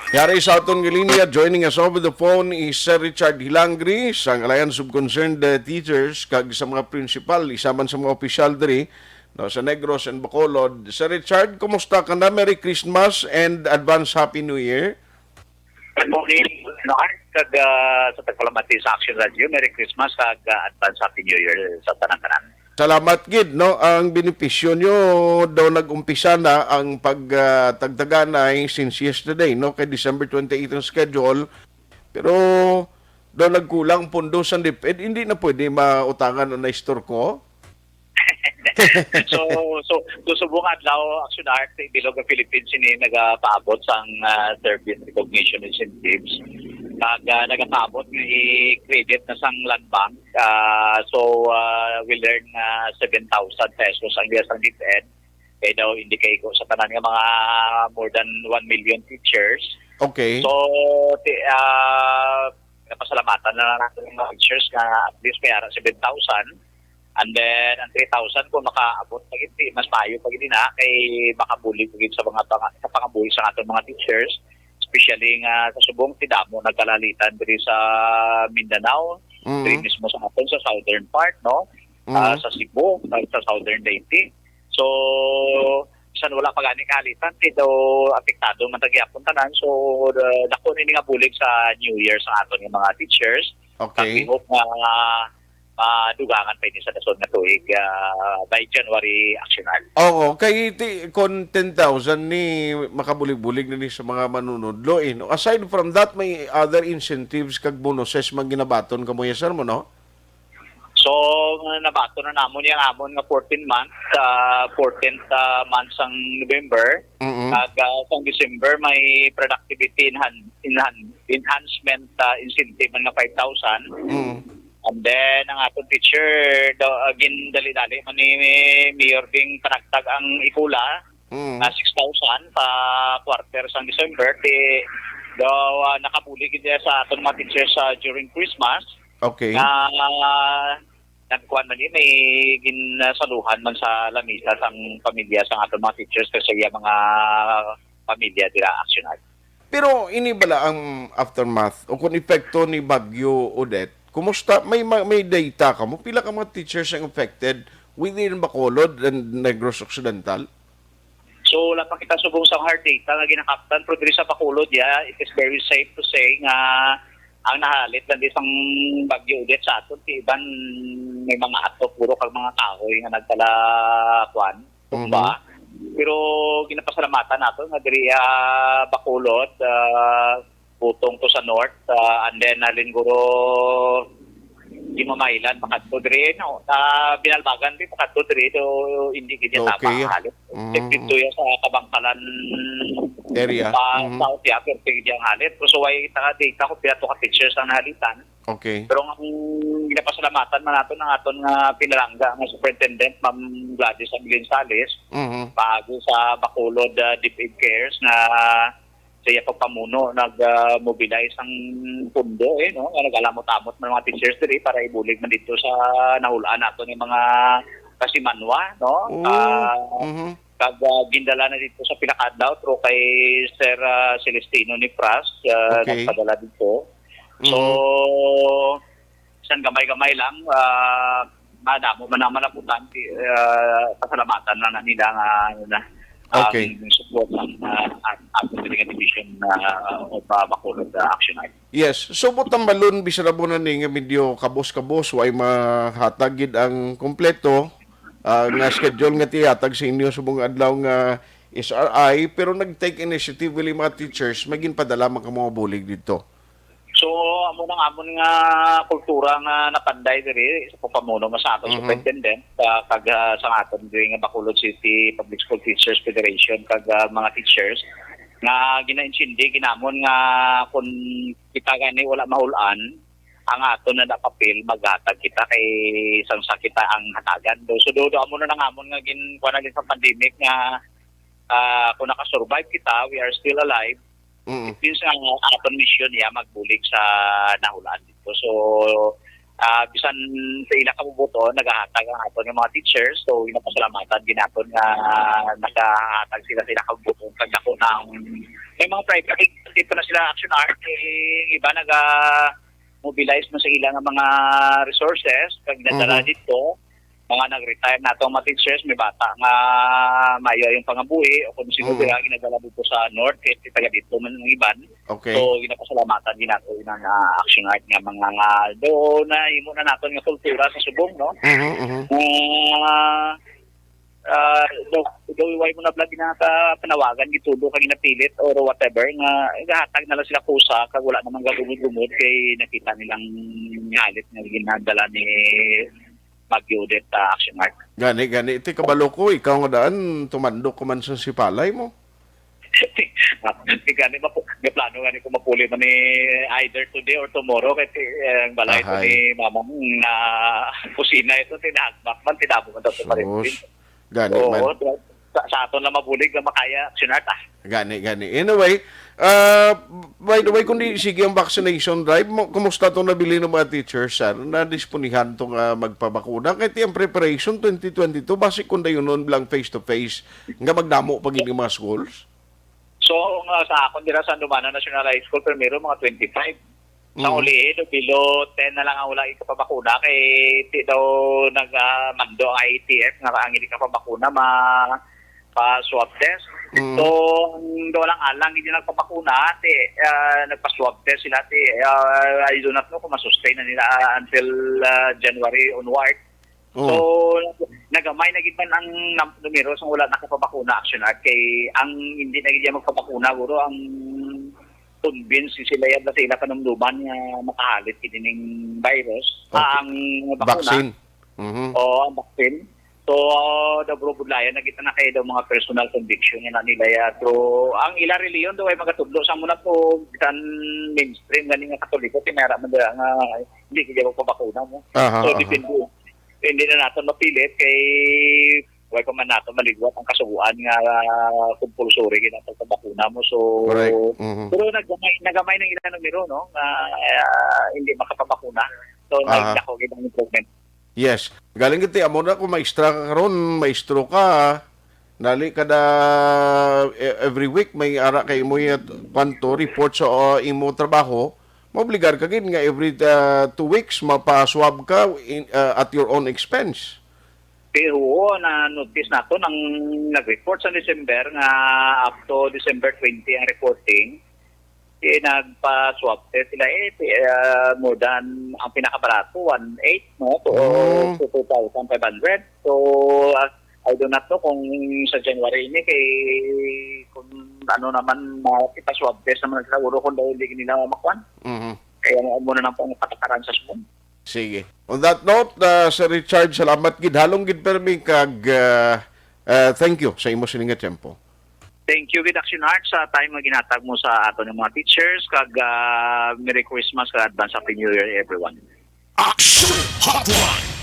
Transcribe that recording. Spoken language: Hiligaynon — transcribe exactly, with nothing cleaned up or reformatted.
Yari sa aton nga linya, joining us over the phone is Sir Richard Hilangri sang Alliance of Concerned, uh, Teachers kag sa mga principal, isa man sa mga opisyal diri, no, sa Negros and Bacolod. Sir Richard, kumusta ka na? Merry Christmas and advance Happy New Year. Good morning, Mark, kag, ah, sa tagpalamati sa Action Radio. Merry Christmas kag, ah, advance Happy New Year sa tanan-tanan. Salamat gid, no. Ang benepisyo nyo daw nag-umpisa na ang pag, ah, tagtaganay since yesterday, no, kay December twenty-eight ang schedule. Pero daw nagkulang ang pondo sa DepEd, hindi na pwede mautangan ang naistor ko. So, so, so subong adlaw, Action Art, ibilog ang Philippines ini nagapaabot sang, ah, service recognition incentives. Kag, ah, nagapaabot nga i-credit na sang Land Bank. Ah, so, ah, we learn nga seven thousand pesos ang iya sang DepEd. Kay daw, hindi kay ko sa tanan nga mga more than one million teachers. Okay. So, ti-, ah, napasalamatan na lang natin yung mga teachers nga at least may ara seven thousand. And then, ang three thousand, kung makaabot pa gid, di mas maayo pa gid na, kay makabulig pa gid sa mga panga-, sa pangabuhi sa aton mga teachers, especially nga sa subong ti damo nagkalalitan diri sa Mindanao, Mm. diri mismo sa aton sa southern part, no? Mm. Ah, sa Cebu, sa, sa southern Leyte. So, bisan wala pa gani kalitan, ti daw apektado man ta gyapon tanan. So, uh, dako ni nga bulig sa New Year sa aton nga mga teachers. Okay. Kag we hope nga madugangan pa ini sa dason nga tuig, ah, by January, Action Art. Oo, kay ti, kon ten thousand ni makabulig-bulig na ni sa mga manunudlo, eh, no? Aside from that, may other incentives kag bonuses man ginabaton kamo, yes, sir, mo, no? So, nabaton na namon yang amon nga fourteen month, ah, fourteenth, ah, month sang November. Mm-mm. Kag, ah, sang December, may productivity enhan-, enhan-, enhancement, ah, incentive man nga five thousand. Mm. And then, ang aton teacher, daw, ah, gindali-dali man ni Mayor Ding panagtag ang ikula, Mm. ah, six thousand sa quarter sang December. Ti, daw, ah, nakabulig gid sa aton mga teachers, ah, during Christmas. Okay. Nga, ah, nagkuan man ni, may ginsaluhan man sa lamisa sang pamilya sang aton mga teachers kag sa iya mga pamilya dira, Action Art. Pero ini bala ang aftermath o kung epekto ni Bagyo Odette? Kumusta? May ma-, may data kamo? Pila ka mga teachers ang affected within Bacolod and Negros Occidental? So, wala pa kita subong sa hard data nga ginakaptan, pero diri sa Bacolod, yeah, it is very safe to say nga ang nahalit lang di sang Bagyo Odette sa aton, ti iban may mga atop, puro kag mga kahoy nga nagkala, kuan, tumba. Mhm. Pero ginapasalamatan nato nga diri, ah, Bacolod, ah, butong to sa north, ah, and then, ah, Linguro, di mamaylan, pakadto diri, no? Ah, Binalbagan, di pakadto diri, do, hindi gid Okay. Tama halit. Mhm. Dito yan sa Kabangkalan Area. Pa Mhm. south, ya, pero hindi ang halit. Pero so, why, ta-, data ko, pila to ka teachers ang nahalitan. Okay. Pero ang ginapasalamatan man nato ng aton nga pinalangga nga Superintendent, Ma'am Gladys Anglin Salis, Mhm. bago sa Bacolod, ah, DepEd Cares nga sa iya pagpamuno, nag, ah, mobilize ang pundo, eh, no? Nga nag-alamot-amot man mga teachers diri para ibulig man dito sa nahulaan nato ng mga kasimanwa, no? Oh. Ah, Mhm. kag, ah, gindala na dito sa pila ka adlaw through kay Sir, ah, Celestino ni Pras, ah, Okay. nagpadala dito. So, Mhm. isang gamay-gamay lang, ah, madamo man ang malaputan, ti-, ah, pasalamatan lang na nila nga, ano na, Okay. ang support ng, ah, at, at ng division, ah, of, ah, Bacolod, ah, Action Art. Yes. So, buot hambalon, bisan na mo na ni nga medyo kabos-kabos, way mahatag gid ang kompleto, ah, nga schedule nga tihatag sa inyo subong adlaw nga S R I, pero nag-take initiative, wili mga teachers, may ginpadala man ka mga bulig dito. So, amo nang amon nga kultura nga napanday diri sa pagpamuno nga sa aton Mhm. superintendent, ah, kag, ah, sa aton diri nga Bacolod City Public School Teachers Federation kag, ah, mga teachers nga ginaintindi ginamon nga kung kita gani wala mahulan ang aton na papel, maghatag kita kay sang sa kita ang hatagan. So, do, do, amo na nang amon nga gin-, kuha na din sa pandemic nga, ah, kung nakasurvive kita, we are still alive, Mm. It means nga ang aton misyon niya magbulig sa nahulaan dito. So, ah, bisan sa ila kabubuton, nagahatag ang aton nga mga teachers. So, ginapasalamatan gid naton nga nagahatag sila sa ila kabubuton. Kag dako na ang, may mga private, active pa na sila, Action Art, eh, iba naga-mobilize na sa ila nga mga resources, kag nadala Mhm. dito, mga nag-retire na atong mga teachers, may bata nga maayo ang pangabuhi, o kung sino Mhm. dira, ginadala dito sa North, kay taga dito man ang iban. Okay. So, ginapasalamatan din nato yun ang, ah, Action Art nga mga, nga, do na imo na naton nga kultura sa Subong, no? Mhm, mhm. Ah, ah, do, do, why mo na vlog na ka panawagan, gitudo ka, ginapilit, or whatever, nga gahatag na lang sila kusa, kag wala namang gagumod-gumod, kay nakita nilang halit nga ginadala ni Maggie Odette, ah, Action Art. Gani, gani. Iti kabalo ko, ikaw nga daan, tumandok ko man sa sipalay mo. Gani, mapu-, may plano gani ko mapuli man ni either today or tomorrow, kay, eh, ang balay ko Ahay. ni mama mo na kusina ito, tinahagbak man, tinabo man daw sa Sus. Parintin. Gani Oo, man. Sa, sa aton lang mabulig nga makaya, Action Art, ah. Gani, gani. Anyway, ah, by the way, kundi sige ang vaccination drive, mo, kumusta tong nabilin ng mga teachers, sir? Nadisponihan to nga magpabakuna? Kay ti ang preparation twenty twenty-two, basi kung dayon lang face-to-face, nga magdamo pa gid ang mga schools? So, nga sa akon dira sa Andumanan National High School, primero mga twenty-five. Sa Mm. ulihi, do, below ten na lang ang wala ikapabakuna kay ti daw nag, ah, mando ang I A T F nga ang hindi kapabakuna ma-, pa swab test. Mm. So, ang daw lang alang hindi nagpabakuna, ti, ah, nagpa-swab test sila, ti, ah, I do not know kung masustain na nila, ah, until, ah, January onward. Oh. So, nagamay na gid man ang nam-, numero sang wala nakapabakuna, Action Art, kay ang hindi na gid magpabakuna, guro, ang convince sila yan sa ila panumduman nga makahalit gid ning virus. Okay. Ang bakuna. Vaccine. Mhm. Oo, ang vaccine. So, daw bro, budlayan na kita na kay daw mga personal conviction nga na nila ya. So, ang ila reliyon daw ay magatudlo sa muna po, bisan mainstream gani nga Katoliko, kinara man dira nga hindi kaya magpabakuna mo. Aha, So, aha. depende. Hindi na naton mapilit kay wala pa man naton maligwat ang kasuguan nga, ah, compulsory gid ang pagpabakuna mo. So, Correct. Mhm. pero nagamay, nagamay ng ilang numero, no, nga, ah, hindi makapabakuna. So, Aha. nagdako gid ang improvement. Yes. Galing gid ti, amo na kung maestra ka karon, maestro ka, nali kada, e-, every week may ara kay imo yat-, kwanto, report sa, uh, imo trabaho, maobligar ka gid nga every, uh, two weeks mapa-swab ka in, uh, at your own expense. Pero, oo, na-notice nato nang nag-report sa December nga up to December twenty ang reporting. Kaya nagpa-swab test sila, eh, ti-, ah, more than, ang pinakabarato, one eight, no? To, Mm. to two thousand five hundred. So, ah, I do not know kung sa January ini, kay kung ano naman, ah, ipa-swab test naman sila, uro kung daw hindi nila makuan. Mhm. Kaya mo, muna nang pangpatakaran sa Sumon. Sige. On that note, ah, Sir Richard, salamat gid. Halong gid permi kag, ah, ah, thank you sa imo sini nga tiyempo. Thank you gid, Action Art, sa time nga ginhatag mo sa aton nga mga teachers, kag, ah, Merry Christmas kag advance Happy New Year, everyone. Action Hotline.